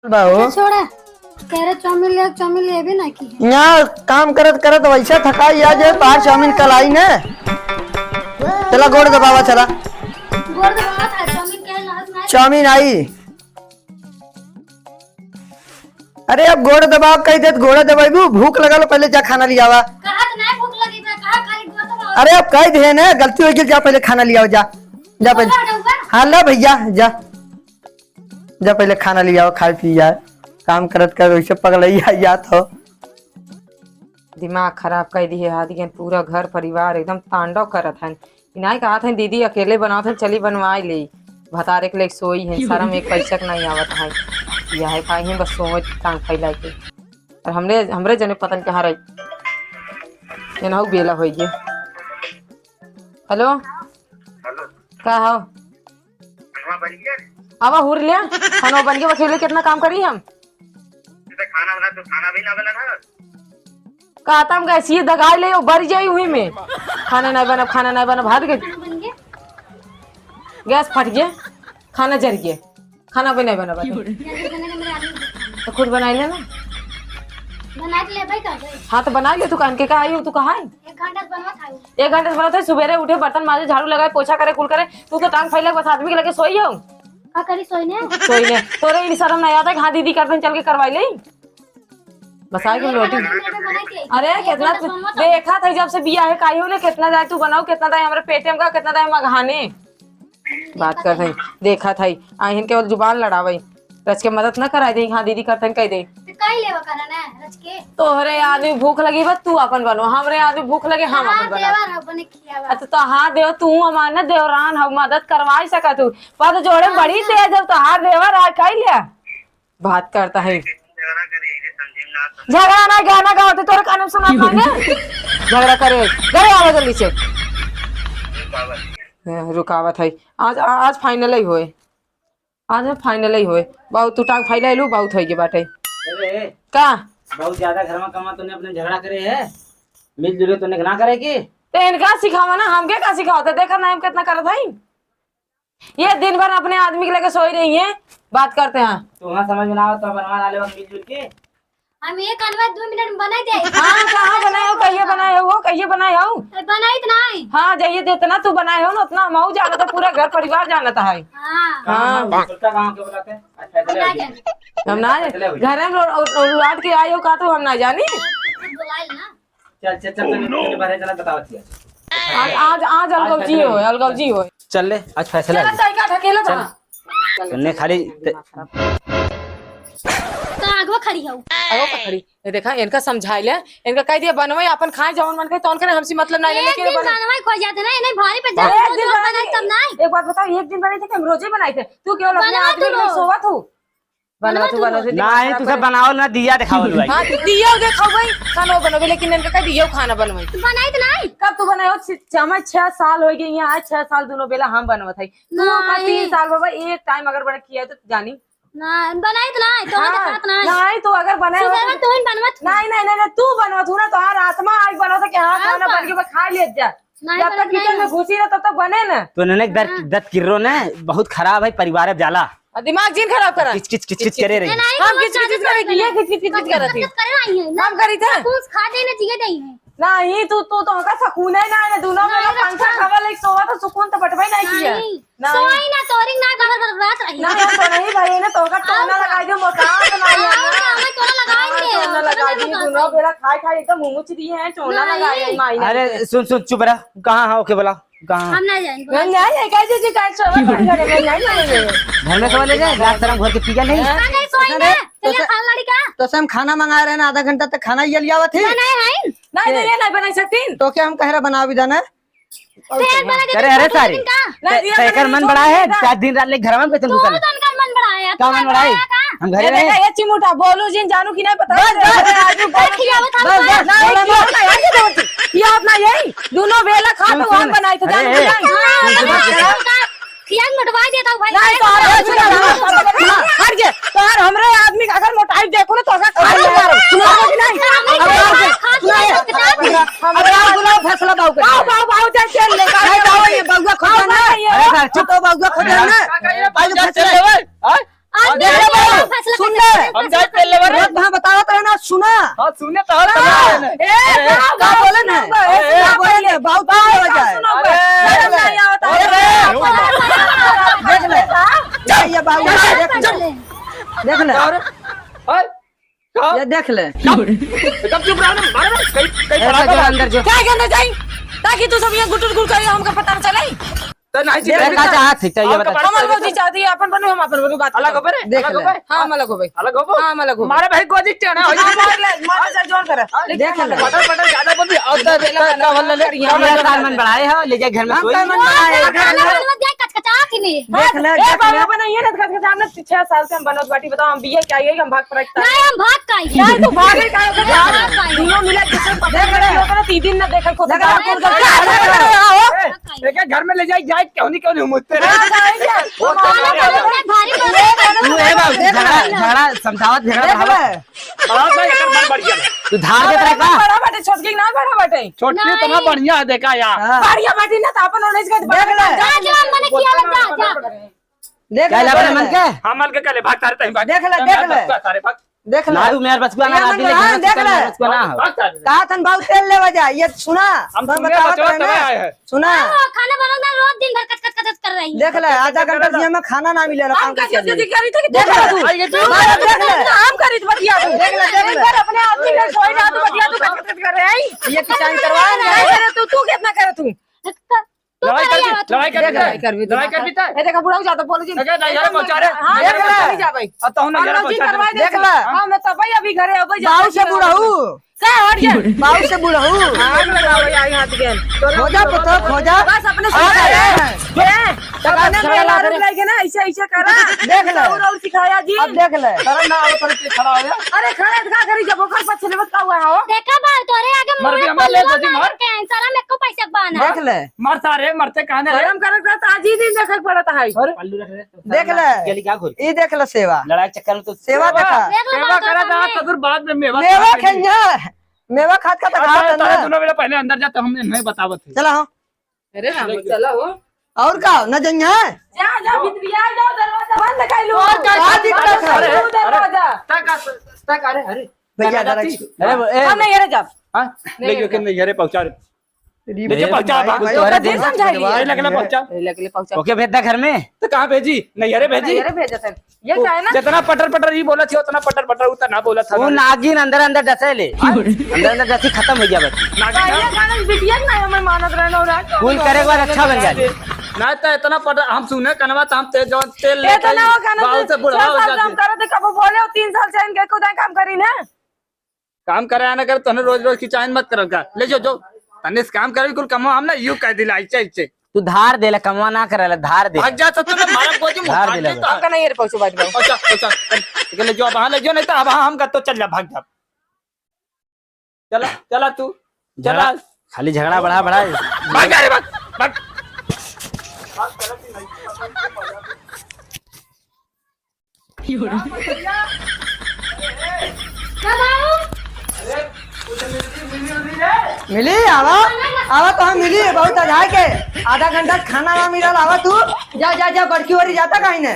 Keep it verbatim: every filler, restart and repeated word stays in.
बा हो। अच्छा, छोड़ा। कह रहे चाउमीन ले, चाउमीन लेबे ना की है। यहाँ काम करत करत वैसे थकाई आ जाए, तोहार चाउमीन कल आई ने। चला गोड़ दबावा, चला। गोड़ दबावा था, चाउमीन के लाग ना। चाउमीन आई। अरे अब गोड़ दबाव कह देत, गोड़ दबाइबू, भूख लगल, पहले जा खाना लियावा। कहा तो नहीं भूख लगी बा, कहा खाली गोड़ दबावा। अरे अब कह दे ने, गलती हो गई, जा पहले खाना लियावा, जा। जा पहले। गोड़ दबावा। हाँ, ला भैया, जा। जा पहले खाना लियावा, खाए पी जाए। काम करत करत वैसे पगलैया जात हो। दिमाग खराब कर दिए आदि के, पूरा घर परिवार एकदम तांडव करत है। इनाई कहत है दीदी अकेले बनावत है, चली बनवाई ले। भतारे के लेके सोई है, शर्म एक पैसा के नहीं आवत है। यह है खाई है बस सोच टांग फैला के। और हमरे, हमरे जने पतन कहाँ रही। ये ना हो बेला होई गए। हेलो। हेलो। का हो? खाना बन गया? आवा हुर लिया। खाना बन गया, अकेले कितना काम करी हम? जैसे खाना बना तो खाना भी ना बना था। कहता हम गैसिए दगाई ले, वो बरी जाई हुई में। खाना नहीं बना, खाना नहीं बना, भाग गई। खाना बन गया? गैस फट गया, खाना जर गया, खाना भी नहीं बना बाटे। जल्दी खाना के मेरे आलू दिखा। तो खुद बनाई ले ना। बना के ले भाई, कर दे। हाँ, तो बनाई ले तू, कान के का आई हो, तू कहाँ है? एक घंटा से बनवा था। एक घंटा से बनवा था, सुबेरे उठे, बर्तन माजे, झाड़ू लगाए, पोछा करे, कुल करे, तू तो टांग फैला के बस आदमी के लगे सोई हो। का करी सोई ने? सोई ने। तोरे ई शर्म नहीं आता कि हाँ दीदी करते हैं, चल के करवाई ले। बस आए के रोटी। अरे, कितना तू देखा था जब से बिया है, काहे हो ने, कितना दाए तू बनाओ, कितना दाए हमरे पेटे में का, कितना दाए मघाने। बात कर थई, देखा थई, आहिन केवल जुबान लड़ावई। रच के मदद ना कराई दे, हाँ दीदी करतन कह दे। तो काहे लेवा करा ना, रच के? तोहरे आदमी भूख लगी बा, तू अपन बनो, हमरे आदमी भूख लगे, हम हाँ, अपन बनो। देवर हो, बने खियावा। अच्छा, तो हाँ देव, तू हमार ना देवरान हो, मदद करवाई सकत हूँ। पर तो जोड़े हाँ, बड़ी हाँ। तेज हो, तो हाँ देवर आ, कह लिया। बात करता है। झगड़ा ना, गाना गावत है, तोरे कान में सुना पाएंगे। झगड़ा करे, घरे आवा जल्दी से। हाँ, रुकावत है। आज, आ-, आज final ही होए। आज final ही होए। बहुत तू टांग फैला लू, बहुत होई के बाटे। अरे, का? बहुत ज्यादा घर में कमा तूने अपने झगड़ा करे है। मिलजुल के तूने ना करे की? तो इनका सिखावा ना, हमके का सिखावत है? देखा ना हम कितना करत है। ये दिन भर अपने आदमी के लेके सोई रही हैं, बात करते हैं। तुम्हारा समझ में ना आवा तो बनवा ना लेवा मिलजुल के। हम एक हलवा दो मिनट में बनाई दे। हाँ, कहाँ बनाए हो, कहिए बनाए हो, कहिए बनाए हो? अरे बनाई तो नहीं। हाँ, जाइए, जितना तू बनाए हो ना, उतना हम हऊ जानत है, पूरा घर परिवार जानत है। हाँ। हाँ। हाँ, छोटका गाँव के बुलाते हैं। अच्छा, हम चले ना आइए। जाने। हम ना फैसला हो गया। घर में रो-, रो-, रो-, उलाट के आए हो का, तो हम ना जानी। बुलाए ना। चल, चल, चल, चल, चल, बाहर चला, बताओ, चल। आज, आज, आज आज अलगौजी फैसला हो, हो। अलगौजी हो। चल ले, आज फैसला चल, हो। तय का ढकेला चल। था। तन्ने खाली ते- का आगवा खड़ी हो? आगवा का खड़ी? ये देखा, इनका समझाई ले, इनका कह दिया, बनवाई, अपन खाए, जौन मन करे, तौन करे, हमसे मतलब नहीं, एक लेकिन दिन बन- बनवाई खो जाते ना, इन्हें भारी पे एक जाते, दिन तो बनाई तब नहीं। एक बात बताओ, एक दिन बनाई थे कि हम रोजे बनाई थे? तू केवल अपने बनवा आदमी तो में लो। सोवत हो। बनवा तू, बनवा तू। बनवा तू। नहीं, तू सब बनावल ना, दिया देखावल भाई। हाँ, दियो देखाओ भाई, खानो बनोगे, लेकिन इनका कह दियो खाना बनवाई। तू बनाई तो नहीं? कब तू बनाई हो? छ-, छ-, हमें छह साल हो गए यहाँ, आज छह साल दोनों बेला हम बनवत है। तू का नहीं। तीन साल बाबा, एक टाइम अगर बना किया तो जानी। ना, बनाई तो नहीं, तो हाँ, देखात नहीं। नहीं, तू अगर बनाए हो सुबह तो में तू ही बनवत। नहीं, नहीं, नहीं, नहीं, तू बनवत हो ना, तोहार आत्मा आज बनवत है कि हाँ, हाँ, खाना का? बन के बस खा लिया जा। नहीं, जब तक बनत किचन नहीं। में घुसी ना, तब तक बने ना। तो ननक दर, हाँ। दत किर्रो ने बहुत खराब है, परिवार अब जाला। और दिमाग जिन खराब करा। किच, किच, किच, किच करे रही। नहीं, हम वो किच, किच, किच करे, ये किच, किच, किच, किच करत है। करे आई है ना। हम करी थे। कुछ खा दे ना, जिए दे है। नहीं, तू, तू तो हमका सुकून है ना, ना दोनों में नहीं, लोग पंखा अच्छा। खावा लाइक सोवा तो सुकून तो बटवे नहीं किया। नहीं। नहीं। सोई ना, तोरी ना गबर गबर रात रही। नहीं, हम तो नहीं भाई, ना तो का टोना हाँ। लगाई दे, मोटा तो नहीं है ना। हाँ, हमें टोना लगाई हाँ, दे, टोना टोना लगाई दे, लगाई दोनों दे। बेला खाई खाई एकदम मुमुच दिए हैं, टोना नहीं। लगाई है माई ने। अरे सुन, सुन, चुप रह, कहाँ है? ओके बोला, कहाँ? हम ना जाएंगे। हम जाए, कह दीजिए, कल सोवा, कल घर में नहीं जाएंगे। घर में सोवा ले जाए, लाज शर्म घर के पी गया नहीं। हाँ, नहीं, सोई ना, तो चलिए से, खान लड़ी का। तो से हम खाना मंगा रहे हैं ना, आधा घंटा तक खाना ये लिया हुआ थी। ना, नहीं, है। नहीं, नहीं, ये नहीं बनाई सकती। तो क्या हम कह रहे बनाओ भी जाना? अरे, अरे, सारी। नहीं, दिया ते, ते एकर मन बड़ा है, चार दिन रात ले घर में कैसे घुसल? तो उनका मन बड़ा है, का मन बड़ा है? का? हम घरे ये रहे। देखा, ये चिमुटा, बोलू जिन जानू कि नहीं पता। बस, बस। अरे, आजू बस, बोलू खियावत हम बस, बस, बस, नहीं, बोलू खियावत नहीं, आजू बोलू। ये अपना यही, दोनों बेला खा सुन, तो हम सुन। बनाई थे, अरे, जान ए, बुझाई। सुन, सुन, सुन। खिया के मोटवा देता हूँ भाई। नहीं, तो और सुन, सुन, सुन, हट जा। तो यार, हमरे आदमी का अगर मोटाई देखो ना, तो अगर खाना मारो। सुना कि नहीं? अब मार दे। सुना है? अब यार, सुना फैसला बाबू का। बाबू, बाबू, बाबू, जा, चल ले, बाबू। नहीं, बाबू, ये बउआ खुद बाबू, ना। नहीं, ये अरे, सर, चुप। तो बउआ खुद ना। बाबू, फैसला। आज देख ले बाबू। हाँ? आज देख ले बाबू। फैसला सुन ले। चाय पी लेबे रे। रोज भाई बतावत रहे ना, सुना। हाँ, सुने तो हो, हाँ। सुना है ना। ए, अरे, का का बोले ना? सुनाबे? ए, का बोले ना? बहुत तेल लेवे जाए। सुनाबे। अरे, शर्म नहीं आवत है। अरे, देख ले। ये बाबू, देख ले। देख ले। और, और, का? ये देख ले। एकदम चुप रहो ना, मारो ना, कहीं, कहीं ए, पड़ा जो था। अंदर जो। क्या के अंदर जाई? ताकि तू सब यहाँ गुटुर गुटुर करियो, हमका पता न चले। तो नहीं, देख, का चाहत है, चाहिए बता। हमार भौजी चाहती है, अपन बनो, हम अपन बनो, बात अलग हो बे रे? देख अलग हो ले। बे? हाँ, हम अलग हो बे। अलग हो बे? हाँ, हम अलग हो बे। मारे भाई गोदी टेढ़ा हो हाँ, जाए। मार ले, मार ले, जोर कर। देख ले। पटल, पटल ज्यादा बोल दी। और तो, तो, तो, वाला ले। ये साल मन बढ़ाए हो, ले जाए घर में हम सोई। तो मन बढ़ाए, देख ले। कचकचात ही नहीं। देख ले, ए, देख ले। बाबा बनाइए ना, कचकचात ना, छह साल से हम बनत बाटी, बताओ, हम बिया क्या, यही हम भाग पड़ा। नहीं, हम भाग का ही। नहीं, तू भागे का, भाग का ही। दोनों मिला के सब पकड़ देख ले। के तीन दिन ना देखल को देख ले। एक, एक घर में ले जाए, जाए, क्यों नहीं, क्यों नहीं मुझते रहे? हाँ, जाए क्या? वो तो हमारे मारे घर में भारी तू, ए बाबू, झगड़ा, झगड़ा समझावत, झगड़ा देख बढ़ावत। ले। बढ़ावत ना, एकर मन बढ़िया बा। तू धार देत रहे का? बड़ा बाटे, छोटकी ना बड़ा बाटे। छोटकी इतना नहीं। बढ़िया है, देखा यार। हाँ। बढ़िया बाटे ना, तो अपन ओने से देख ले। जा, जा, मने किया, जा, जा। देख ले, कहले अपने मन के? हाँ, मन के कहले, भाग तारे तहीं भाग। देख ले, देख ले। भाग तारे, भाग। देख ले। ना, तू मेरे बस को ना, मेरा ना, मन दिले, हाँ, घर में देख ले। बस को ना हो। भाग तारे। कहा थन भाऊ तेल लेवा जा, ये सुना। हम मैं सुने बतावत बचवा रहे ना। तबे आए हैं। सुना। हाँ, खाना बनाओ ना, रोज दिन भर कच, कच, कच, कच कर रही है। देख ले, आधा घंटा से हमें खाना ना मिले, हम काम कैसे कैसे चली? करी थे कि देख ले तू। आई गई तू। बाहर देख ले। हम करी तो बतिया तू। देख ले, देख ले। दिन भर अपने आदमी का सोई ना, तू बतिया तू कच, कच, कच कर रहे हैं। ये किसान करवाए ना। नहीं करे तू, तू कितना करे तू? तू लड़ाई करे कर भी, आवत लड़ाई हो। कर भी, लड़ाई कर भी, देख ले। लड़ाई कर भी। ए, देखा, बुढ़ऊ जाता, बोलो जी। देख ले, नैहरे पहुंचा रे। हाँ, नैहरे नैहरे पहुंचा। पहुंचा भाई। अब तो हम नैहरे पहुंचा दे। देख ले। हाँ, मैं तब भाई अभी घरे आवे, बाऊ से बुढ़ऊ। का हट गया? बाऊ से बुढ़ऊ। हाँ, लगाओ, आई हाथ गेन। खोजा पुत्र, खोजा। बस अपने आ, सुना है। ए, तब अपने मेहरारू लइके ना, ऐसे, ऐसे करा। देख ले। और, और सिखाया जी। अब देख ले। करम ना आवत है, खड़ा हो जा। अरे, खड़ा का करी, जब ओकर पछले मत का हुआ हो? देखा बाल तोरे आगे मर मुंह गया, मर ले, खोलवा गोदी मार। मार के, सारा में को पैसा बाना। देख ले। मर सारे, मरते कहाँ ने रे? गरम करत रहत, आज ही दिन देखे के पड़त है। अरे, पल्लू रख रे। देख ले। गली का घुर? ई देख ले सेवा। लड़ाई चक्कर में तो सेवा देखा। देख ले सेवा बात करत करत है। ससुर बाद में मेवा मेवा खा के। खैया। मेवा खात का तो अरे, खात तारे ना। दोनों बेटा पहले अंदर जा, तो हम नहीं बतावत है। चला हो। अरे राम, चला हो। और का? न जइया? जा, जा, भितरिया जाओ, दरवाजा बंद कर लो। और का? का दिक्कत है? अरे, अरे, दरवाजा। तक, तक, अरे, अरे। भैया, जरा अरे, ए, हम नहीं, अरे, जा। हाँ? नहीं, नहीं, नहीं, नहीं, अरे, पहुँचा रे। अरे नीचे भैया, पहुंचा, भाई, भाग। तोहरे तो दिन समझाई दिए। ए, लगले पहुंचा। ए, लगले पहुंचा। ओके, भेज दा घर में। तो कहाँ भेजी? नैहरे भेजी? नैहरे भेजत है। ये वो क्या है ना? जितना पटर पटर ही बोला थी, उतना पटर पटर उतना ना बोला था वो ना। नागिन अंदर अंदर डसे ले। हाँ? अंदर अंदर डसी खत्म हो गया बस। नागिन पहले ना। खाना बिटिया ना हमर मानत रहना हो रहा। कुल करे एक बार अच्छा बन जाए। ना तो इतना पटर हम सुने कनवा तो हम तेज जवान तेल ले इतना वो खाना बाल से बुढ़वा हो जाते। करत कब बोले हो, तीन साल से इनके खुदा काम करी ना। काम करे आना करे, तोहने रोज रोज की चाइन मत करल का। ले जो, जो। तने से काम करे, कुल कमवा हम ना, यू कह दिला, इच्छे, इच्छे। तू धार देला, कमवा ना करेला, धार दे। भाग जा, तो तू ना मारा गोदी में धार उठा देला के बस। तो। हमका नहीं, ये पहुंचो, बात करो। अच्छा, अच्छा। ले जो, अब हाँ, ले जो, नहीं तो अब हाँ, हम कर तो चल जा, भाग जा। चला, चला तू। चला। झगड़ा, खाली झगड़ा बढ़ा, बढ़ा। भाग जा रे, भाग, भाग। का बाबू? मिली, आवा, आवा तो हम मिली, बहुत अझाय के, आधा घंटा खाना ना मिलल, आवा तू। जा, जा, जा, बड़की ओरी जाता कहीं ने।